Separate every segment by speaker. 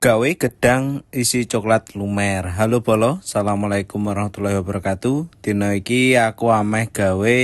Speaker 1: Gawe gedang isi coklat lumer. Halo bolo, assalamualaikum warahmatullahi wabarakatuh. Dina iki aku ameh gawe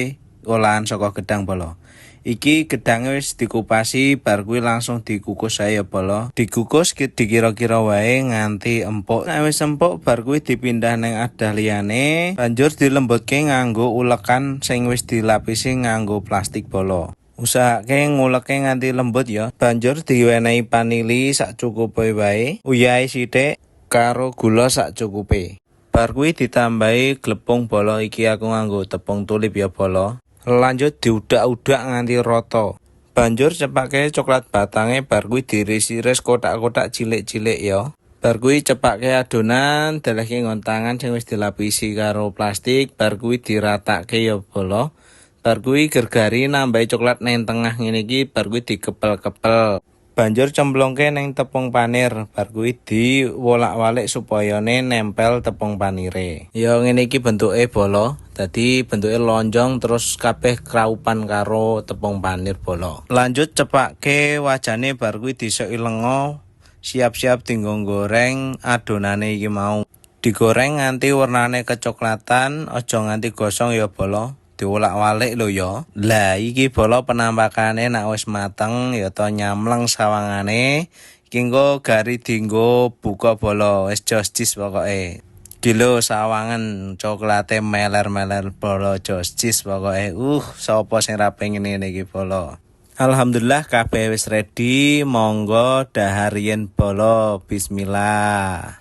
Speaker 1: olahan saka gedang, bolo. Iki gedange wis dikupasi, bar kuwi langsung dikukus ae ya, bolo. Dikukus dikira-kira wae nganti empuk. Nek wis empuk, bar kuwi dipindah neng adah liyane, banjur dilembutke nganggo ulekan sing wis dilapisi nganggo plastik, bolo. Usahake nguleke nganti lembut ya. Banjur diwenehi panili sak cukupe wae, uyahe sithik karo gula sak cukupe. Bar kuwi ditambahi glepung, bolo. Iki aku nganggo tepung Tulip ya, bolo. Lanjut diudak-udak nganti rata. Banjur cepake coklat batange, bar kuwi diiris-iris kotak-kotak cilik-cilik ya. Bar kuwi cepake adonan, delehke nggon tangan sing wis dilapisi karo plastik, bar kuwi diratake ya, bolo. Bar kuwi gergari nambahi coklat neng tengah ngene iki, bar kuwi dikepel-kepel. Banjur cemplungke neng tepung panir, bar kuwi diwolak-walik supayane nempel tepung panire. Ya ngene iki bentuke, bolo. Dadi bentuke lonjong, terus kabeh kraupan karo tepung panir, bolo. Lanjut cepake wajane, bar kuwi disoki lenga, siap-siap dinggo goreng adonane iki mau. Digoreng nganti warnane kecoklatan, aja nganti gosong ya, bolo. Diwolak-walik lho ya. Lah iki, bolo, penampakane nek wis mateng ya to, nyamleng sawangane. Iki engko gari dinggo buka, bolo, wis jos jis pokoke. Iki lho sawangan coklate meler-meler, bolo, jos jis pokoke. Sapa sing ra pengen ngene iki, bolo? Alhamdulillah kabeh wis ready, monggo dahar yen, bolo. Bismillah.